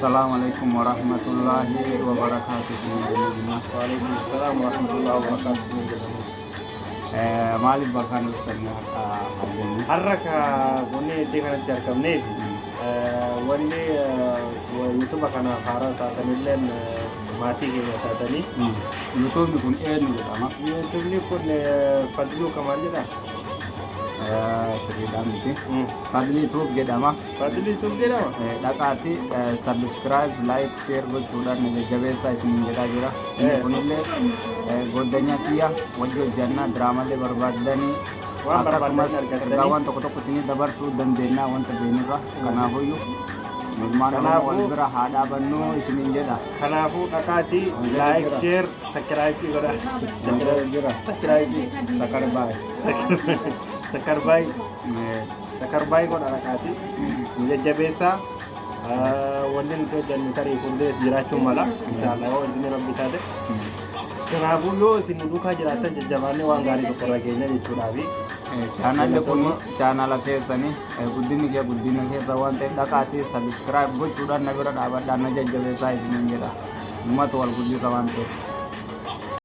Assalaamu alaikum warahmatullaahi wabarakaatu. Waalaikum salaam warahmatullahi wabarakatuh. Isin jedhamu. Maaliif bakka nu dhuftan har'a arganne? Har'a ka wanni iddoo kanatti argamneef wanni YouTube kanaaf haaraa taatanilleen maatii keenya taatanii. YouTubeni kun eenyu jedhama? YouTubeni kun Fadluu Kamaal jedha. Sirriidhaan miti. Fadlii Tube jedhama. Fadlii Tube jedhama. Dhaqaati subscribe, like, share gochuudhaan na jajjabeessaa isiniin jedhaa jira. Inni kunillee goddanyaa kiyya wajji hojjannaa, diraamallee barbaaddanii Waan akkasumas barbaadan argattanii. Ergaawwan tokko tokko isinii dabarsuu dandeenya wanta beenurra. Kanaafuyyuu ilmaan Oromoo wal bira haa dhaabannu isiniin jedha. Kanaafuu dhaqaatii like, share, subscribe godha. Jira. Subscribe. Sakarbaay. Sakarbaay. Sakarbaay godha, dhaqaatii. Nu jajjabeessaa. Wanni nuti hojjennu tarii fuuldura jiraachuu mala. Inshallah yoo isin Rabbi taate. Kanaafuu yoo isin nu duukaa jiraattan jajjabaannee waan gaarii tokko irra geenya jechuudhaafi. Chaanalli kun chaanala keessanii, guddinni kee guddina keessa waan ta'eef dhaqaatii subscribe gochuudhaan na bira dhaabadhaan na jajjabeessaa isiniin jedha. Uummata wal guddisa waan ta'eef.